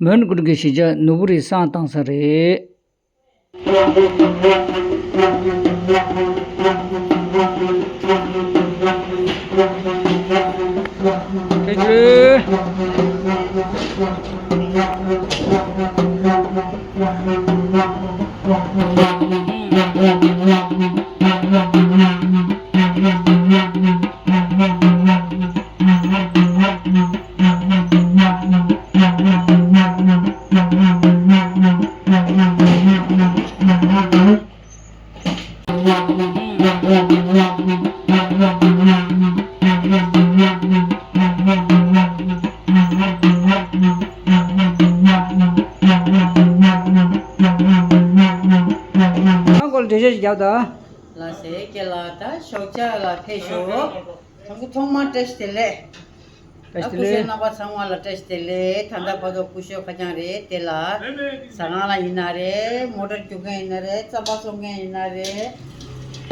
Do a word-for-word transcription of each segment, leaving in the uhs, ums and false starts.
མོན་གྷོ་གི་གཞིས་ཆགས་ནོར་བུ་རིའི་བསང་བཏང་ས་རེད། ཐུགས་རྗེ་ཆེ། ཨང་ཀོལ་འགྲེལ་བཤད་ཅིག་རྒྱབ་དང་། ལགས་སེ། ཁྱེད་ལ་ད་ཞོགས་ཇ་ལ་ཕེབས་ཤོག་ཐང་གུ་ཐོག་མར་བཀྲ་ཤིས་བདེ་ལེགས། ད་བཀྲ་ཤིས་བདེ་ལེགས། སྐུ་ཞབས་རྣམ་པ་ཚང་མ་ལ་བཀྲ་ཤིས་བདེ་ལེགས། ད་ལྟ་བར་དུ་སྐུ་ཞབས་ཁ་རྐྱང་རེད། དེ་ལ་ཟ་ཁང་ལ་ཡིན་ན་རེད། མོ་ཊ་རྒྱུག་མཁན་ཡིན་ན་རེད། རྩམ་པ་བཙོང་མཁན་ཡིན་ན་རེད།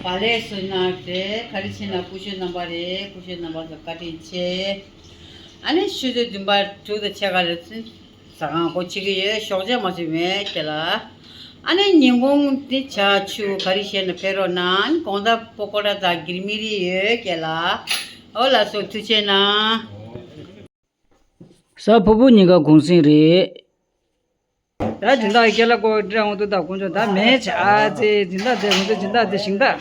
བག་ལེབ་བཟོ་ན་རེད། ག་རེ་བྱས་ན་སྐུ་ཞབས་རྣམ་པ་རེད། སྐུ་ཞབས་རྣམ་པ་ཚོ་བཀའ་དྲིན་ཆེ། ཨ་ནི་ཆུ་ཚོད་བདུན་པ་དྲུག་དང་ཕྱེད་ཀ་ལ་ཚུན། ཟ་ཁང་སྒོ་ཕྱེ་གི་ཡོད། ཞོགས་ཇ་མ་ཟོས་མེད་ཁྱེད་ལ། ཨ་ནི་ཉིན་གུང་འདི་ཇ་ཆུ་ག་རེ་བཞེས་ན་ཕེབས་རོགས་གནང་། དགོང་དག་པོ་ཀོ་ར་དང་གིར་མི་རི་ཡོད་ཁྱེད་ལ། ཨོ་ལགས་སོ། ཐུགས་རྗེ་གནང་། གཟའ་ཕུར་བུ་ཉིན་ཀ་གུང་སེང་རེད། ད་སྦྱིན་བདག་ཁྱེད་ལ་ཀོ་འདྲ་འོང་དུ་ད་དཀོན་མཆོག་ད་མེད་ཆ་ཨ་ཙེ་སྦྱིན་བདག་དེ་འོང་དུ་སྦྱིན་བདག་དེ་ཞིང་བདག་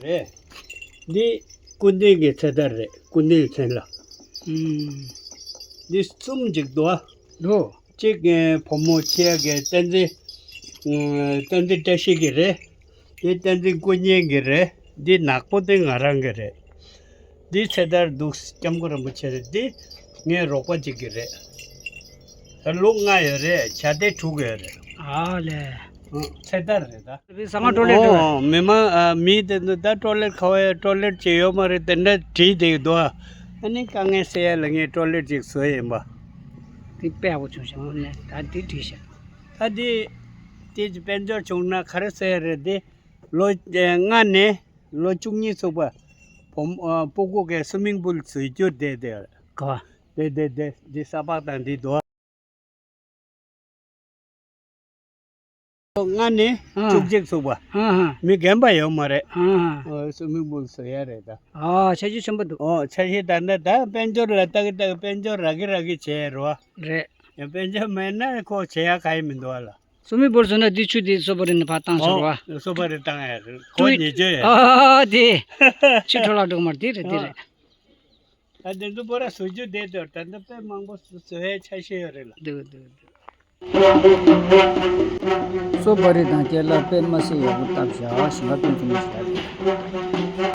རེད། འདི་སྐུ་མདུན་གྱི་ཚེ་ཐར་རེད། སྐུ་མདུན་མཚན་ལ། ཨུམ། འདི་གསུམ་ཅིག་འདུག་ཨ། འདུག་གཅིག་ཨེ་བུ་མོ་ཆེ་གི་བསྟན་འཛིན། ཨུམ། བསྟན་འཛིན་བཀྲ་ཤིས་ཀྱི་རེད། འདི་བསྟན་འཛིན་སྐུ་བརྙན་གྱི་རེད། འདི་ནག་པོ་དེ་ང་རང་གི་རེད། འདི་ཚེ་ཐར་འདུག་སྐྱབས་མགོན་རིན་པོ་ཆེ་རེད། འདི་ངའི་རོགས་པ་གཅིག་གི་རེད། ད་ལུག་ལྔ་ཡོད་རེད། བྱ་དེ་དྲུག་ཡོད་རེད། ཨ་ལས། ཨང་། ཚེ་ཐར་རེད་ད། ཟ་ཁང་ཀྲོ་ལེ་ཀྲོ། ཨོ། མི་མང་། ཨ། མི་དེ་ཚོ་ད་ཀྲོ་ལེ་ཁ་བ་ཡ་ཀྲོ་ལེ་ཅིག་ཡོད་མ་རེད། དེ་འདྲ་བྲིས་བསྡད་ཀྱི་འདུག་ཨ་ནི་དཀའ་ངལ་སེལ་ཡ་ལ་ངས་ཀྲོ་ལེ་ཅིག་བཟོས་ཡིན་པ། དེ་དཔེ་ཡག་པོ་བྱུང་ཤག་དངོས་གནས་ད་འདི་བྲིས་ཤག་ད་འདི་དེ་དཔལ་འབྱོར་བྱུང་ན་ག་རེ་ཟེར་ཡ་རེད། དེ་ལོ་ལྔ་ནས་ལོ་བཅུ་གཉིས་ཚུགས་པ་བུ་མོ། ཨ། སྤུ་གུ་གི་སུ་མིང་པུལ་བཟོ་རྒྱུ་དེ་དེ། ག་བ། དེ་དེ་དེ་འདི་ས་ཕག་དང་འདི་དོ། ལྔ་ནས་ཨ། བཅུ་གཅིག་ཚུགས་པ། ཨ་ཧ། མི་རྒན་པ་ཡོད་མ་རེད། ཨ་ཧ། ཨོ། སུ་མིང་པུལ་བཟོ་ཡ་རེད་ད། ཨ། འཆར་གཞི་ཆེན་པོ་འདུག་ཨོ། འཆར་གཞི་ད་ནི་ད་དཔལ་འབྱོར་ལ་ལྟ་གི་ལྟ་གི་དཔལ་འབྱོར་རག་གི་རག་གི་བྱས་རོ། རེད། ཡང་དཔལ་འབྱོར་མེད་ན་ཁོ་བྱེད་ཡ་ག་ཡེ་མི་འདུག་ཨ་ལ། སུ་མིང་པུལ་བཟོས་ན་འདི་ཆུ་འདི་སོ་པ་རི་ནས་ཕར་བཏང་ཟེར་བ། ཨོ། སོ་པ་རི་བཏང་ཡ་རེད། ཁོ་ཉེས་བྱས་ཡ། ཨ་དེ། ཆུ་འཕྲོ་བརླག་འགྲོ་མ་རེད། དེ་རེད། དེ་རེད། ད་དེ་ཚོ་པོ་ར་བཟོ་རྒྱུ་བསྡད་དོ། ད་ལྟ་དཔེ་མང་པོ་བཟོ་ཡའི་ཆ་ཤས་ཡོད་རེད་ལ། འདུག་འདུག་འདུག་སོ་པ་རི་དང་སྐྱེ་ལ་དཔེ་མ་སྲིད་ཡག་པོ་བཏབ་བཞག་ཞིང་ཁ་དཔོན་ཆུང་མ་ཞིག་ལ།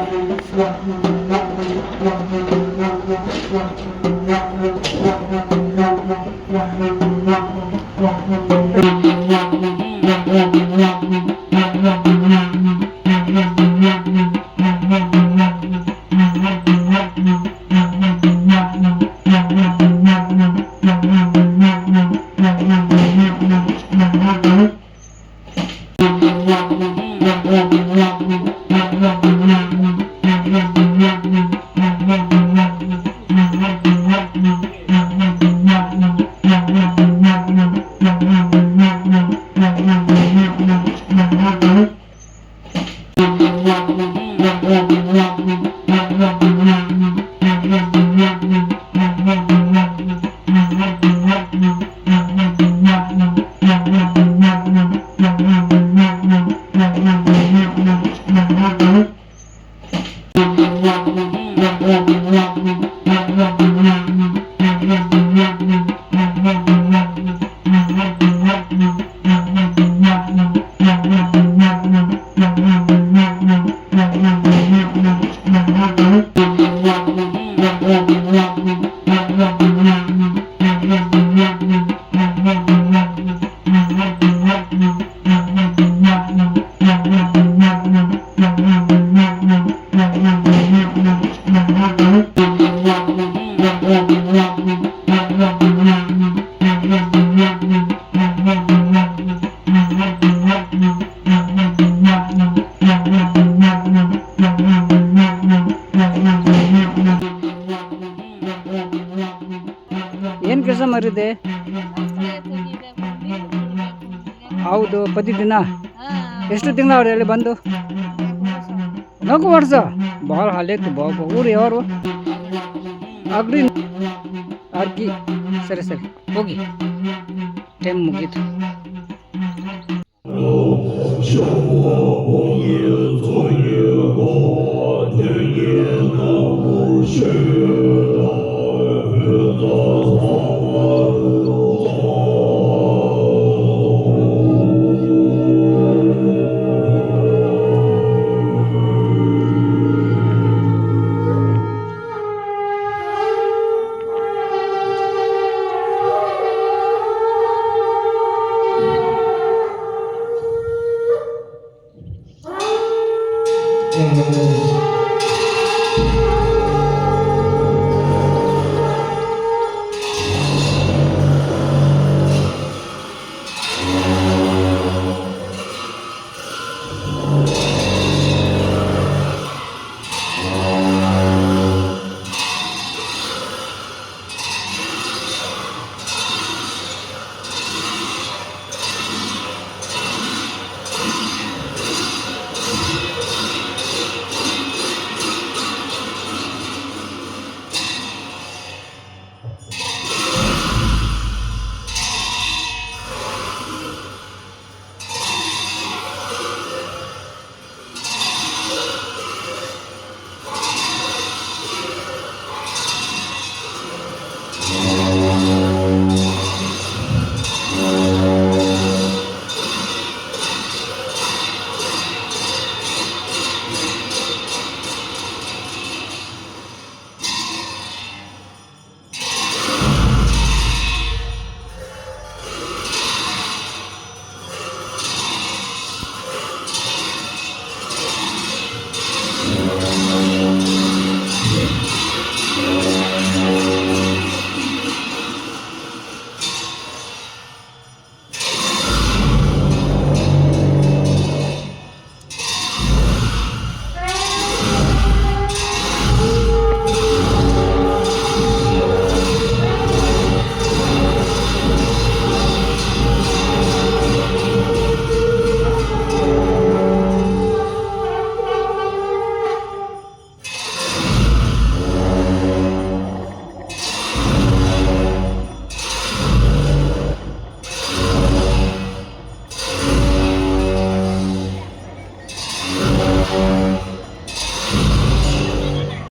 ಏನು ಕೆಲಸ ಮಾಡಿದೆ? ಹೌದು, ಪತಿದಿನ ಎಷ್ಟು ತಿಂಗಳಾವರೆ ಅಲ್ಲಿ ಬಂದು? ನಾಲ್ಕು ವರ್ಷ. ಭಾಳ ಹಳೇದು ಬಾಬು. ಊರು ಯಾರು? ಅಗ್ರಿ. ಅರ್ಗಿ. ಸರಿ ಸರಿ, ಹೋಗಿ. ಟೈಮ್ ಮುಗೀತು.